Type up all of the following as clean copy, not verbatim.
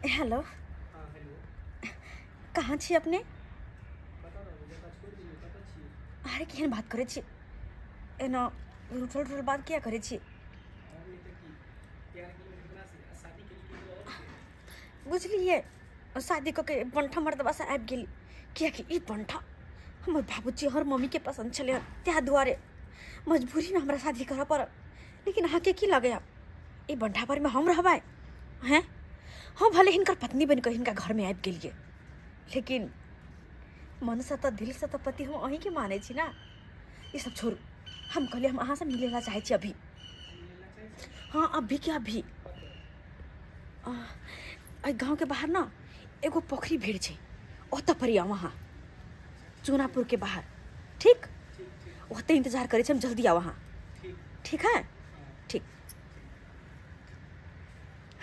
Hello. हाँ hello. कहाँ छी अपने? कतऽ रहबै, जतऽ छोड़ि देलियै ततऽ छियै। अरे केहन बात करै छी, एना रूठल रूठल बात किया करै छी? और नहि तऽ की, प्यार केलहुँ केकरासँ आ शादी केली केकरो आओरसँ। बुझलियै, शादी कऽ के बंठा मर्दबासँ आबि गेली, कियाकि ई बंठा हमर बाबूजी आओर मम्मीके पसन्द छलै हन, ताहि दुआरे मजबूरीमे हमरा शादी करऽ पड़ल। लेकिन अहाँके की लगैए, ई बंठा परमे हम रहबै? हैं, हम भले हिनकर पत्नी बनि कऽ हिनका घरमे आबि गेलियै, लेकिन मनसँ तऽ दिलसँ तऽ पति हम अहीँके मानै छी ने। ई सब छोड़ू, हम कहलियै हम अहाँसँ मिलै लए चाहै छी अभी। हाँ, अभी के अभी। एहि गाँवके बाहर ने एगो पोखरि भीड़ छै, ओतऽ पर आउ अहाँ, चूनापुरके बाहर। ठीक, ओतऽ इंतजार करै छी हम, जल्दी आउ अहाँ। ठीक है, ठीक।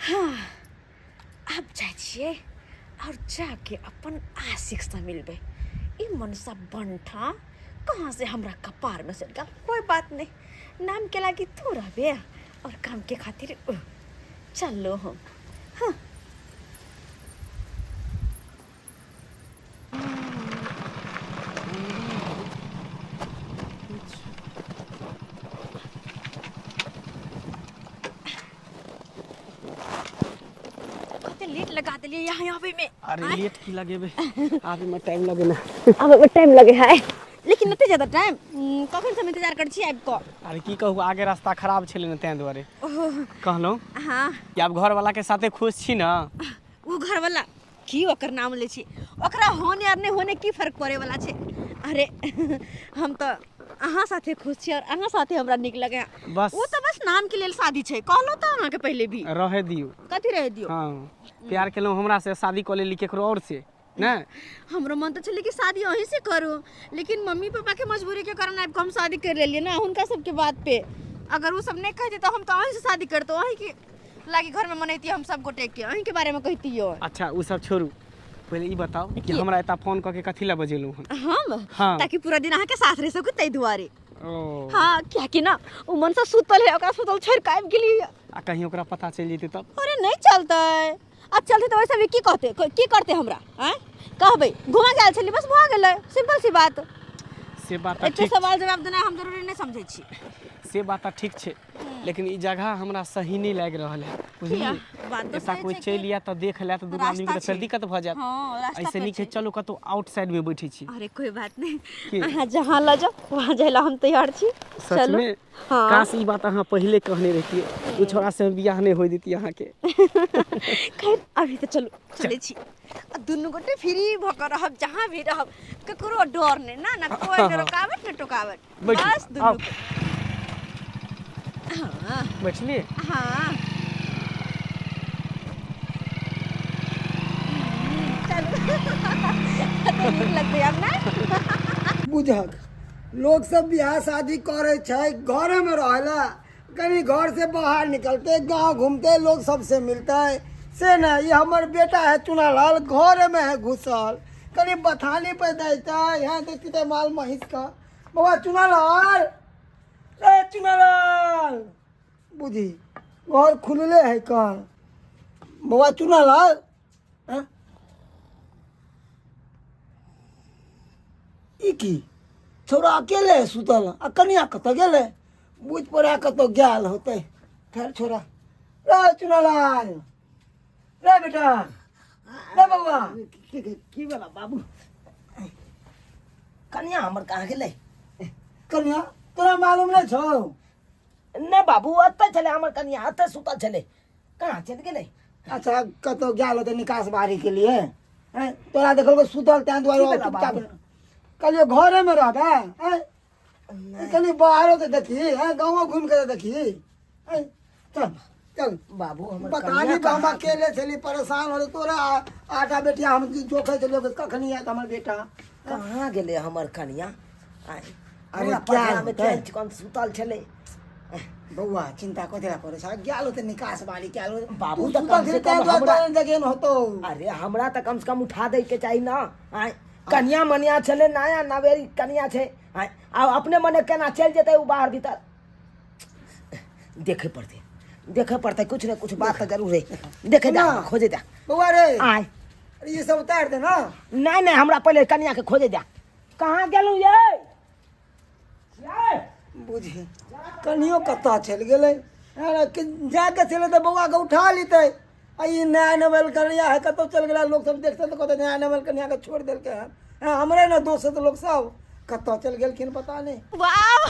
हाँ, आब जाइ छियै आओर जाके अपन आशिकसँ मिलबै। ई मनसा बंठा कहाँ से हमरा कपारमे सटि गेल? कोई बात नहीं, नाम के लागी तू रहबे और काम के खातिर उ। चलो हम। हाँ, कते लेट लगा देलियै यहाँ आबै में। अरे लेट की लगेबै, आबे में टाइम लगे ना। आबै में टाइम लगे है, लेकिन एते ज्यादा टाइम कखन से हम इंतजार करै छी आबि कऽ। अरे की कहू, आगे रास्ता खराब छलै ने, ताहि दुआरे। कहलहुँ हाँ कि आब घरवाला के साथे खुश छी ना? ओ घरवाला की, ओकर नाम लै छी, ओकरा होने और नहि होने की फर्क पड़े वाला छै? अरे हम तऽ अहाँ साथे खुश छी और अहाँ साथे हमरा नीक लगे। बस ओ तऽ बस नाम के लेल शादी छै, कहलहुँ तऽ अहाँके पहिले भी। रहे दियौ। कथी रहे दियौ? हाँ, प्यार केलहुँ हमरा से, शादी कऽ लेली केकरो और से ने। हमरो मन तऽ छलै कि शादी अहीं से करू, लेकिन मम्मी पापा के मजबूरी के कारण आबि कऽ हम शादी कर लेलियै ने हुनका सबके बात पे। अगर ओ सब नहि कहते तऽ हम तऽ अहीं से शादी करतहुँ, अहीं के लागी घर में मनैती हम सब गोटे के, अहीं के बारे में कहतियो। अच्छा ओ सब छोड़ू, पहिले ई बताउ कि हमरा एतऽ फोन कऽ के कथी लए बजेलहुँ हन? हम? हाँ। ताकि पूरा दिन अहाँ के साथ रह सकू ताहि दुआरे। ओ हाँ, कियाकि ना ओ मन से सुतल है, ओकरा सुतल छोड़ के आबि गेली। आ कहीं ओकरा पता चलि जेतै तब? अरे नहीं चलतै, अब चलतै तऽ वैसे भी की कहते, की करते हमरा? आँय, कहबै घुमा गेल छली, बस भऽ गेलै, सिंपल सी बात। से बात तऽ एते ठीक सवाल जवाब देनाइ हम जरूरी नहि समझै छी। से बात तऽ ठीक छै, लेकिन ई जगह हमरा सही नहि लागि रहल है, बुझलियै? बात तऽ एतऽ सही कोइ छै चलि कि आयत तऽ देख लेत, दुनू आदमीके रास्ता तऽ फेर छै। दिक्कत भऽ जायत। हाँ, रास्ता एहिसँ पर नीक है छै। चलू कतहु आउट साइड मे बैठै छी। अरे कोई बात नहीं, की? अहाँ जहाँ लऽ जाओ वहाँ जाय ला हम तैयार छी। सच चलू। में? हाँ। काश ई बात अहाँ पहिले कहने रहितियै, ओ छोड़ा से हम बियाह नहि होय दैतियै अहाँके। खैर अभी तऽ चलू, चलै छी आ दुनू गोटे फ्री भऽ कऽ रहब, जहाँ भी रहब ककरो डर नहि ना, ना कोई ने रोकावट ने टोकावट। बैठू, बस दुनू आउ। गोटे। हाँ। बैठलियै? हाँ, चलू, कते नीक लगतै आब ना। बुझक लोग सब बियाह शादी करे छै घरे में रहेला, कहीं घर से बाहर निकलते, गांव घूमते, लोग सबसे मिलते से ना। ये हमर बेटा है चुनालाल, घरे में है घुसल, कहीं बथानी पे देते यहाँ देखते माल महींस का। बाबा चुनालाल, ए चुनालाल, बुझी घर खुलले है कहाँ? बाबा चुनालाल, हैं? ई की छौड़ा अकेले है सुतल, आ कनिया कतऽ गेलै? बुझ पड़ा कतऽ गेल होतै। खैर छोड़ा। रे चुनालाल, रे बेटा, रे बौआ। की भेला बाबू? कनिया हमर कहाँ गेलै? कनिया तोरा मालूम नहि छौ? नहि बाबू, एतऽ छलै हमर कनिया, एतऽ सुतल छलै, कहाँ चलि गेलै? अच्छा कतौ गेल होतै निकास बारी के लिए। हैं, तोरा देखलको सुतल तें दुआरे की भेला चुपचाप बाबू? कहलियो घरे में रहबे। हैं, कनि बाहरो तऽ देखी, हैं, गाँवो घूमि के तऽ देखी। हैं, चल चल बाबू, हमर बतानी कनिया पर हम कहाँ अकेले छली, परेशान होले। तोरा आटा बेटिया हम जोखै छलियो कि कखनी आयत हमर बेटा। कहाँ गेलै हमर कनिया? आँय, अरे हमरा क्या पटना मे होतै? चैन चिकन सुतल छलै। बौआ चिंता कथी ला करै छ, गेल होतै निकास बाली कयल होतै। बाबू, तू तऽ सुतल कम से छली कम तें दुआरे हमरा- तोरा जगेन होतौ। अरे हमरा तऽ कम से कम उठा दै के चाही ना। आँय, कनिया मनिया छलै, नया नवेरी कनिया छै। आँय, आब अपने मने केना चलि जेतै ओ बाहर भीतर? देखे पड़तै, देखे पड़तै, कुछ ने कुछ बात तऽ जरूर है। देखे जा, ना। खोजे जा। बौआ रे। आय। अरे ये सब उतार दे ना। नहीं नहीं, हमरा पहिले कनिया के खोजे जा। कहाँ गेलू ये? ये बुझी कनियो कतऽ चलि गेलै। अरे जाके छलै तऽ बौआके उठा लेतै। आ ई नया नवल कनिया है, कतहु चलि गेला। लोक सब देखतै तऽ कहतै नया नवल कनियाके छोड़ि देलकै हन। हँ, हमरे ने दोस्त तऽ लोक सब कतऽ चलि गेलखिन पता नहि। वाह,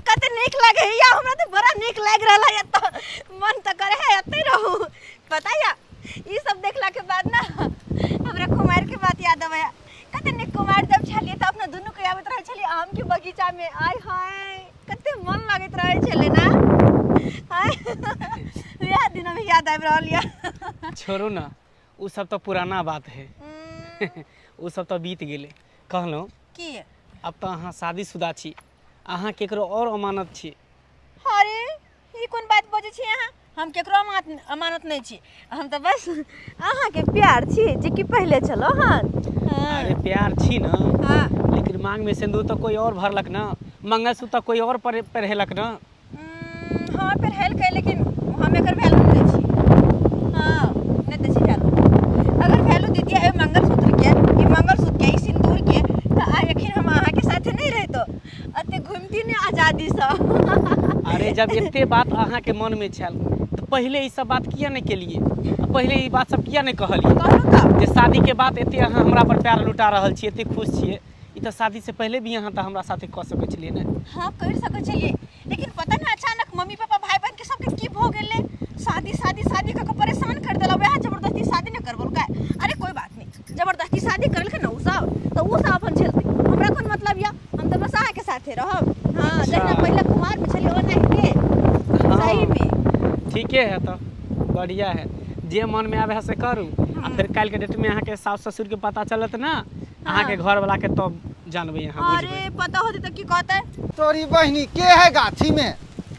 कते नीक लगैया, हमरा तऽ बड़ा नीक लागि रहल है। एतऽ मन तऽ करे है एतै रहू। पता या ई सब देखला के बाद ना हमरा कुमार के बात याद आबैया। कते नीक कुमार जब छलियै तऽ अपना दुनू के आबैत रहै छलियै आम के बगीचा में। आय हाय, कते मन लागैत रहै छलै ना। आय, वएह दिन अभी याद आबि रहल यऽ। छोड़ू ना, ओ सब तऽ पुराना बात है, ओ सब तऽ बीत गेलै। कहलहुँ की? अब तऽ अहाँ शादीशुदा छी, अहाँ केकरो और अमानत छी। अरे ई कोन बात बजै छी अहाँ? हम केकरो अमानत नहि छी, हम तऽ बस अहाँके प्यार छी जे कि पहिले छलो हन। हाँ। अरे प्यार छी ना। हाँ। लेकिन मांग में सिंदूर तो कोई और भरलक ना, मंगलसूत्र तो कोई और पहरेलक ना। हाँ पहरेलकै, लेकिन हम एकर वैल्यू नहि दै छी। हाँ नहि दै छी वैल्यू। अगर वैल्यू दीतियै एहि मंगलसूत्र के, ई मंगलसूत्र के, ई सिंदूर के, तऽ आइ एखन हम अहाँके साथे नहि रहितहुँ, एते घुमती नहि आजादीसँ। अरे जब एते बात अहाँके मन में छल तऽ पहिले ई सब बात किया नहि केलियै? पहिले ई बात सब किया नहि कहलियै? कहलहुँ तऽ जे शादी के बाद एते अहाँ हमरा पर प्यार लुटा रहल छी, एते खुश छियै, ई तऽ शादी से पहिले भी अहाँ तऽ हमरा साथे कऽ सकै छलियै ने। हाँ कर सकै छलियै, लेकिन पता नहि अचानक मम्मी पापा भाई बहन के सबके की भऽ गेलै, शादी शादी शादी कऽ के परेशान कर देलक। वएह जबरदस्ती शादी नहि करबौलकै। अरे कोई बात नहीं, जबरदस्ती शादी करेलकै ने ओ सब, तऽ ओ सब अपन झेलतै, हमरा कोन मतलब यऽ, हम तऽ बस अहाँके साथे रहब। हाँ। अच्छा। जहिना पहिले कुमार में छलियै ओनाहिते। हाँ। सही में। ठीके है, तऽ बढ़िया है, जे मन में आवे है से करू। आ फिर काल्हि के डेट में अहाँके सास ससुर के पता चलत ना, अहाँके घर वाला के, तब जानबै अहाँ, बुझबै। अरे पता होतै तऽ की कहतै? तोरी बहिनी के है गाछी में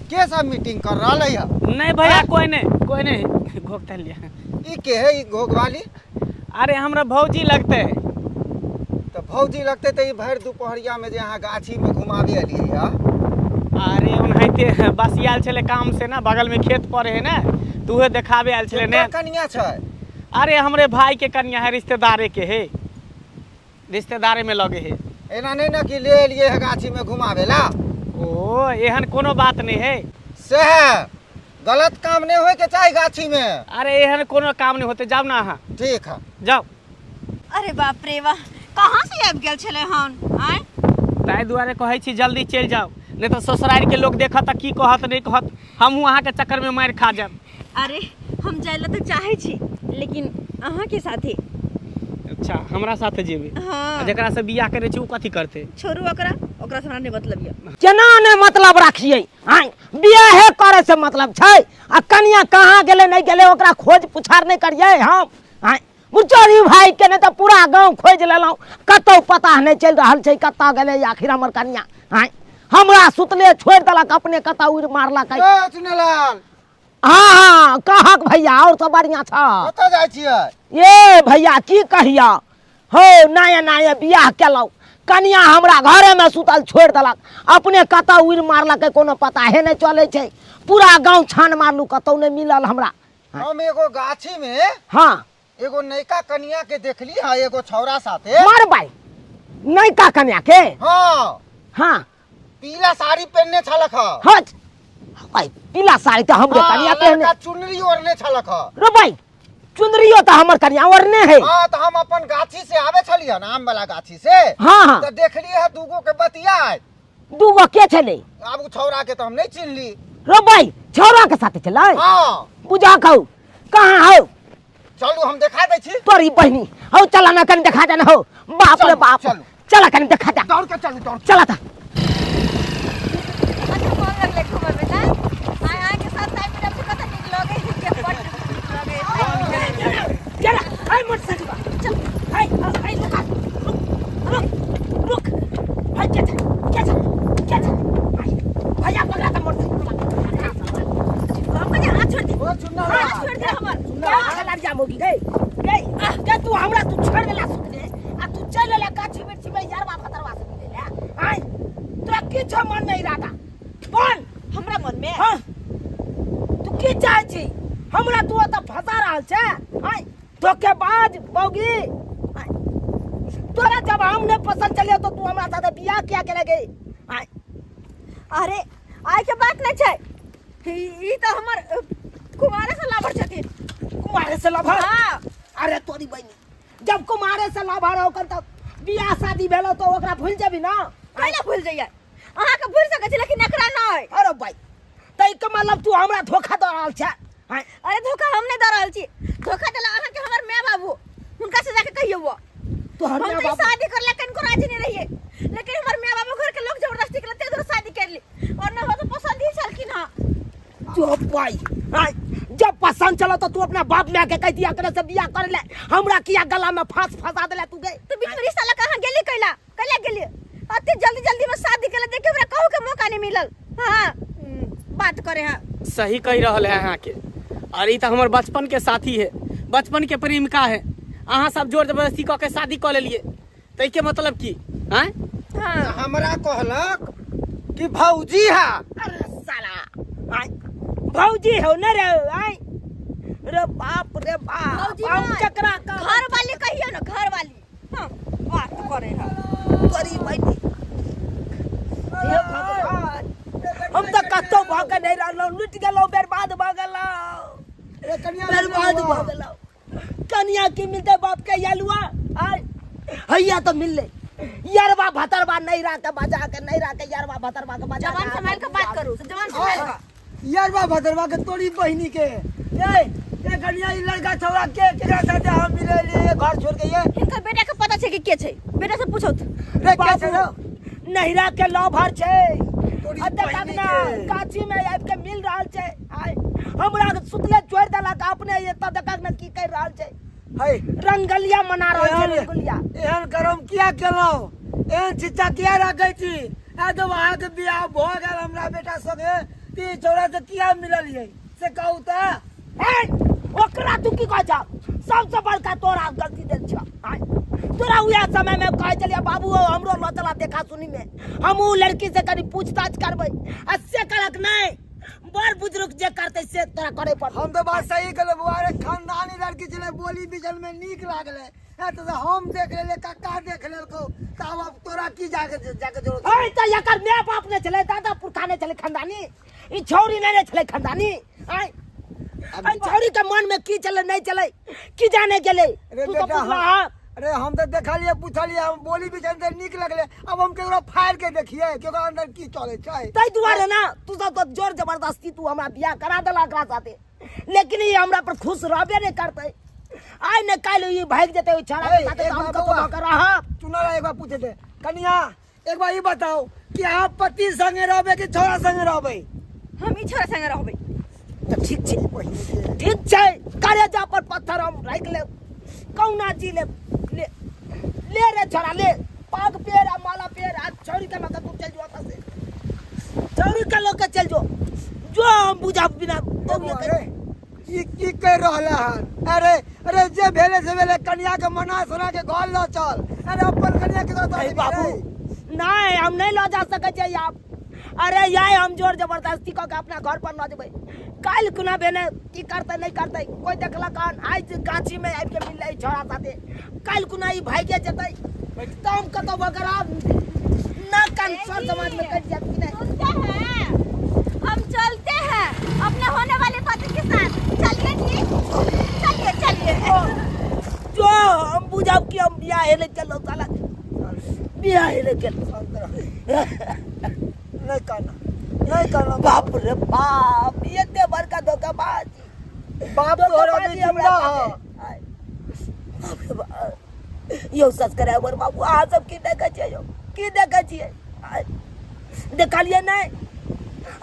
के सब मीटिंग कर रहा है? नहीं भैया, कोई नहीं, कोई नहीं, घोक लिया। ई के है ई घोघ वाली? अरे हमरा भौजी लगते है। तो भौजी लगते तो ई भरि दुपहरिया में जे अहाँ गाछी में घुमाबे एलियै है? अरे ओनाहिते बस आयल छलै काम से ना, बगल में खेत पर है ना, तऽ उहे देखाबे आयल छलै ने। केकर कनिया छै? अरे हमरे भाई के कन्या है, रिश्तेदारे के है, रिश्तेदारे में लगे है। एना नहीं ना कि ले एलियै है गाछी में घुमाबे ला? ओ एहन कोनो बात नहीं है। से है गलत काम नहीं होय के चाही गाछी में। अरे एहन कोनो काम नहीं होते, जाओ ना अहाँ। ठीक है। जाओ। अरे बाप रे वाह, कहाँ से आबि गेल छलै हन आँय? ताहि दुआरे कहै छी जल्दी चलि जाउ, नहीं तऽ ससुरारि के लोग देखत तऽ की कहत नहीं कहत, हमहूँ अहाँके चक्कर में मारि खा जायब। अरे हम जाय लए तऽ चाहै छी, लेकिन अहाँके साथे। अच्छा, हमरा साथे जेबै? हाँ। आ जकरा से बियाह करै छी ओ कथी करतै? छोड़ू ओकरा, ओकरा से हमरा नहि मतलब यऽ। केना नहि मतलब राखियै? आँय, बियाहे करे से मतलब छै? आ कनिया कहाँ गेलै नहि गेलै ओकरा खोज पुछार नहि करियै हम? आँय बुचोरी भाई के नहि तऽ पूरा गाँव खोजि लेलहुँ, कतहु पता नहि चलि रहल छै कतऽ गेलै आखिर हमर कनिया। आँय हमरा सुतले छोड़ि देलक, अपने कतऽ उड़ि मारलक। ए चुनेलाल। हाँ हाँ कहक भैया, और सब बढ़िया छ? कतऽ जाइ छियै? ए भैया की कहिया हो, नया नया बियाह केलहुँ, कनिया हमरा घरेमे सुतल छोड़ि देलक, अपने कतऽ उड़ि मारलक कोनो पता हे नहि चलै छै। पूरा गाँव छान मारलहुँ, कतहु नहि मिलल हमरा। हम एगो गाछी में हाँ एगो नयका कनिया के देखली है एगो छौरा साथे। मार भाई, नयका कनिया के? हाँ। हाँ। पीला साड़ी पहनने छलक ह। हाँ भाई, पीला साड़ी तऽ हमरे हाँ, कनिया पहने। लड़का चुनरी ओढ़ने छलक ह। रो भाई, चुनरियो तऽ हमर कनिया ओढ़ने है। हाँ तो हम अपन गाछी से आवे छलियै न, आम वाला गाछी से। हाँ हाँ। तो देखली है दूगो के बतियाए। दूगो के छलै? आब उ छौरा के तो हम नहीं चिन्हली। रो भाई, छौरा के साथे छलै? हाँ। बुझा कहू कहाँ हौ? चलू हम देखा दै छी। तोरी बहिनी हौ, चला ना कनी देखा जा ना हौ। बाप रे चलू, बाप। चलू। चला कनी देखा जा। दौड़ के चलू, दौड़। चला था। अच्छा मन लगलै घुमैमे ना? आइ अहाँके साथ टाइम मिलल तऽ कते नीक लगै छै, बड्ड नीक लगै छै। चला हाय मोटरसाइकिल चल, हाय हाय, रुक रुक रुक रुक, हाय के छ के छ के छ, हाय भैया पकड़ा था मोटरसाइकिल। हम कहै हाथ छोड़ दे। ओ चुन्ना हाथ छोड़ दे हमर। क्या लड़िया मोगी गई गई के तू हमरा तू छोड़ देला सुतले आ तू चल लेला गाछी बिरछी में यारवा फतरवा से मिले ले। आय तोरा की छौ मन में इरादा बोल? हमरा मन में? हाँ, तू की की चाहै छी हमरा? तू ओतऽ फंसा रहल छै आय धोखेबाज बौगी। आय, तोरा जब हम नहीं पसंद चलिए तो तू हमरा साथे बियाह किया करे गई? आय अरे आइ के बात नहीं छै, ई तऽ हमर कुमारे से लवर छथिन। कुमारे से लभर? हाँ। अरे तोरी बहिनी, जब कुमारे से लभर हो तब बियाह शादी भेलो तो ओकरा भूल जेबी ना? कैला भूल जाइए? अहाँके भूल सकै छी लेकिन एकरा नहि। अरे भाई, तै के मतलब तू हमरा धोखा दऽ रहल छै? आँय? अरे धोखा हम नहीं दऽ रहल छी, धोखा देला अहाँके हमर माय बाबू, हुनका से जाके कहियौ। वो तोहर हम माय तो ई बाबू? शादी करला कनको राजी नहीं रहिए, लेकिन हमर माय बाबू घर के लोग जबरदस्ती केलक ते शादी कर ली, और न हो तो पसंद ही छलखिन हां। जो भाई, आँय, जब पसंद चलो तो तू अपना बाप माय के कह दिया करे से बियाह कर ले, हमरा किया गला में फांस फंसा देले तू गे? तो बीच में रिश्ता लगा कहाँ गेली? कैला कैला गेली? अते जल्दी जल्दी में शादी केला, देखे हमरा कहू के मौका नहीं मिलल। हां बात करे। हां सही कहि रहल है अहाँके। और ई तऽ हमर बचपन के साथी है, बचपन के प्रेमिका है। अहाँ सब जोर जबरदस्ती कऽ के शादी कऽ लेलिए, ताहिके मतलब की? आँय? हाँ। हमरा कहलक कि भौजी हा। अरे साला, आय भौजी हो न रे? आय रे बाप रे बाप। भौजी हम नहीं। केकरा कहबै? घर वाली कहियो ना, घर वाली। हाँ बात करे। हाँ तोरी बहिनी, हे भगवान, हम तऽ कतौ भऽ के नहीं रहलहुँ, लुटि गेलहुँ, बर्बाद भऽ गेलहुँ। ए कनिया, बर्बाद भऽ गेलहुँ। कनिया की मिलते बाप के यलुआ? आय हैया तो मिलले यरवा भतरवा, नहीं रहा के बजा के, नहीं रहा के यरवा भतरवा के बजा जवान के। संभाल के बात करू, जवान संभाल के। यरवा भदरवा के तोरी बहिनी के। ए ए कनिया, ई लड़का छौड़ा के केकरा साथे हम मिले लिए घर छोड़ के ये? हिनकर बेटा के पता छै कि के छै, बेटा से पूछो। रे के छै रे? नहिरा के लभर छै। तोरी आ देखक बहिनी ना के। गाछी में आबि के मिल रहल छै। आय हमरा के सुतले छोड़ि देलक अपने, एतऽ देखक ना की कर रहल छै। है रंगलिया मना रहल छै। एहन रंगलिया। एहन करम किया केलहुँ? एहन शिक्षा किया राखै छी? आ जब अहाँके बियाह भऽ गेल हमरा बेटा संगे तऽ ई छौड़ा से किया मिललियै से कहू तऽ? हे, ओकरा तू की कहै छह? सबसे बड़का तोरा गलती देल छह। आय, तोरा उएह समय में कहै छलियै, बाबू हौ, हमरो लऽ चला देखा सुनी में, हम उ लड़की से कनी पूछताछ करबै, आ से करक नहि। बड़ बुजुर्ग जे करतै से तोरा करे पड़तै। हम तऽ बात सही कहलहुँ बौआ। अरे खानदानी लड़की छलै, बोली बिचल में नीक लागलै। है तऽ हम देख लेलियै, कक्का देख लेलकौ, तऽ आब तोरा की जाके जाके जरूरत? है तऽ एकर माय बाप नहि छलै, दादा पुरखा नहि छलै खानदानी, ई छौरी नहि ने छलै खानदानी। आय एहि छौरी के मन में की चले नहीं चले की जाने गेलै। अरे तू तऽ बेटा, बुझला। हम अरे हम तऽ देखलियै पुछलियै, हम बोली बिचल तऽ नीक लगलै। अब हम केकरो फाड़ि के देखियै केकरो अंदर की चलै छै? ताहि दुआरे ना तू सब तऽ जोर जबरदस्ती तू हमरा बियाह करा देला एकरा साथे, लेकिन ई हमरा पर खुश रहबे नहीं करतै। आइ ने काल्हि ई भागि जेतै ओहि छौड़ा के ए, साथे, एक तऽ हम बार कतौ बौआ। भऽ के रहब। चुनल एक बार पूछे थे कनिया, एक बार ई बताओ कि अहाँ पति संगे रहबै कि छौड़ा संगे रहबै? हम ई छोरा संगे रहबै। तऽ ठीक छै, ठीक छै, करेजा पर पत्थर हम राखि लेब, कहुना जी लेब। ले ले रे छोरा, ले पाग पेर आ माला पेर आ छौरी के लऽ के तू चलि जो एतऽ से, छौरी के लऽ के चलि जो। जो हम बुझब बिना बौए के। अरे ई की कहि रहल हन? अरे अरे जे भेले से भेले, कनिया के मना सुना के घर लऽ चल। अरे अपन कनिया के दऽ अरे बाबू, नहीं, हम नहीं लऽ जा सकै छियै आब। अरे याय हम जोर जबरदस्ती कऽ के अपना घर पर लऽ जेबै, काल्हि कुना भेने की करतै नहीं करतै कोई देखलक हन? आइ जे गाछी में आबि के मिललै छौड़ा साथे, काल्हि कुना ई भागिए जेतै तऽ हम कतौ वगैरह ना कान सर समाज में कटि जायत कि नहीं? सुनते हैं, हम चलते हैं अपने होने वाले पति के साथ। चलिए जी, चलिए चलिए। जो हम बुझब कि हम बियाह हेले चलो, साला बियाह हेले चलो। नहीं कहना, नहीं कहना। बाप रे बाप, एते बड़का धोखाबाजी। बाप तोहर अभी धोखाबाजी हमरा जिंदा ह। साथे। आय। बाप रे बाप, यौ सब्सक्राइबर बाबू, अहाँ सब की देखै छियै यौ? की देखै छियै? आय। देखलियै नहि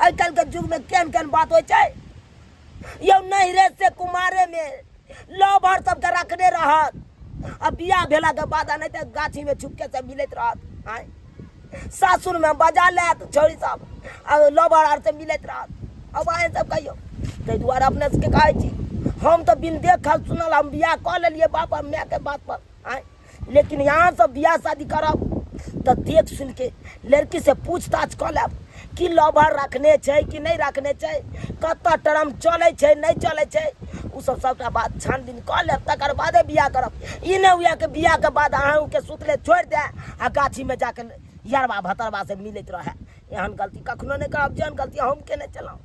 आइ काल्हिके युगमे केहन केहन बात होइ छै यौ? नहिरे से कुमारे में लवर सबके रखने रहत आ बियाह भेलाके बाद आ नहि तऽ गाछीमे छुपके से मिलैत रहत। आँय, सासुरमे बजा लेत छौड़ी सब आ लवर आर से मिलैत रहत। अब अहाँ सब कहियौ। ताहि दुआरे अपने सबके कहै छी, हम तऽ बिन देखल सुनल हम बियाह कऽ लेलियै बाप आ मायके बात पर। आँय, लेकिन यहाँ सब बियाह शादी करब तऽ देख सुन के लड़की से पूछताछ कऽ लेब। की लभर रखने छै कि नहि रखने छै, कतऽ टरम चलै छै नहि चलै छै, ओ सब सबटा बात छानबीन कऽ लेब, तकर बादे बियाह करब। ई नहि हुए कि बियाहके बाद अहूँके सुतले छोड़ि दए आ गाछीमे जाके यरबा भतरबा से मिलैत रहए। एहन गलती कखनो नहि करब जेहन गलती हम केने छलहुँ।